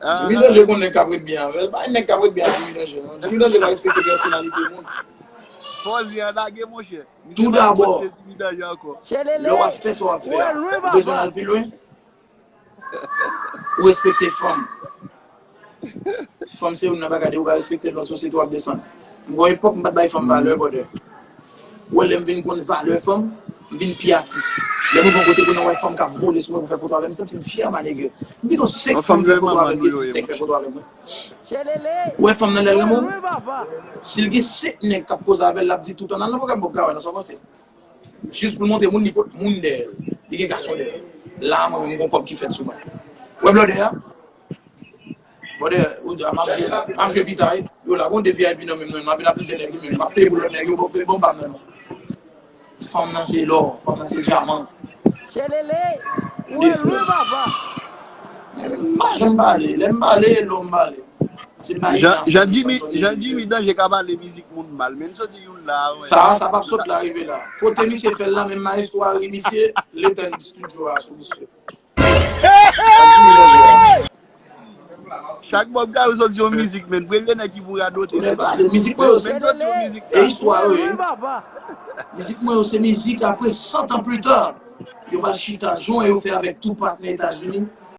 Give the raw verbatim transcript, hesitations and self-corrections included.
Jimmy Danje konnen k ap ret byen avè l. Pa nèg k ap ret byen ak Jimmy Danje, non. Jimmy Danje pa respekte pèsonalite moun. Fòzye a lage, monchè. Tou dabò, Jimmy Danje ankò. lè w ap fè sa w ap fè a, ou bezwen al pi lwen. Ou respekte fanm. Fanm se youn nan bagay de ou ka respekte l nan sosyete w ap desann. M gon epòk m pa t bay fanm valè, brother. Ou wè lè m vin konn valè fanm, m vin pi atis. Lè m rive yon kote kounye a, m wè fanm k ap vole sou mwen pou fè foto avè m, m santi m fyè, my nigga. M pito senk fanm fè foto avè m ke dis nèg fè foto avè mwen. Ou wè fanm nan lè l renmen w, si l gen senk nèg k ap koze avè l, l ap di tout an, al nan pwogram Bob Kawa nan sa w panse. Jis pou l montre moun li pot moun dèyè l. Li gen gason dèyè l. La, mwen menm, m gon kòb ki fèt sou mwen. Wè blòdè a? Blòdè, ou di, a, m ap jwe, m ap jwe pita, wi. Yo la, gon de V I P nan menm nan, m ap vin ap plizyè nèg, li menm, m ap peye pou lòt nèg yo, bon, bon, bam nan, non. Fanm nan se lò, fanm nan se dyaman. Chelele, ou e lwen papa. M pa janm pale, lè m pale, lò m pale. Se pa Jan inas, Jan Jimmy, fason de Jan di. Jimmy Danje ka pale mizik moun mal, men n soti youn la. Sa, sa p ap sot la rive la. Kote misye fè l la, menm maestro a ri misye, l etenn studio a sou misye. Chak Bob Kawa soti yon mizik, men premye nèg ki pou radote. Men pa, se mizik mwen yo, se Men soti yon mizik e sa. Istwa yo ye. Papa. Mizik mwen yo, se mizik apre cent ans plus tard. Yo pral chita, jan yo fè avèk Tupac nan Etazini.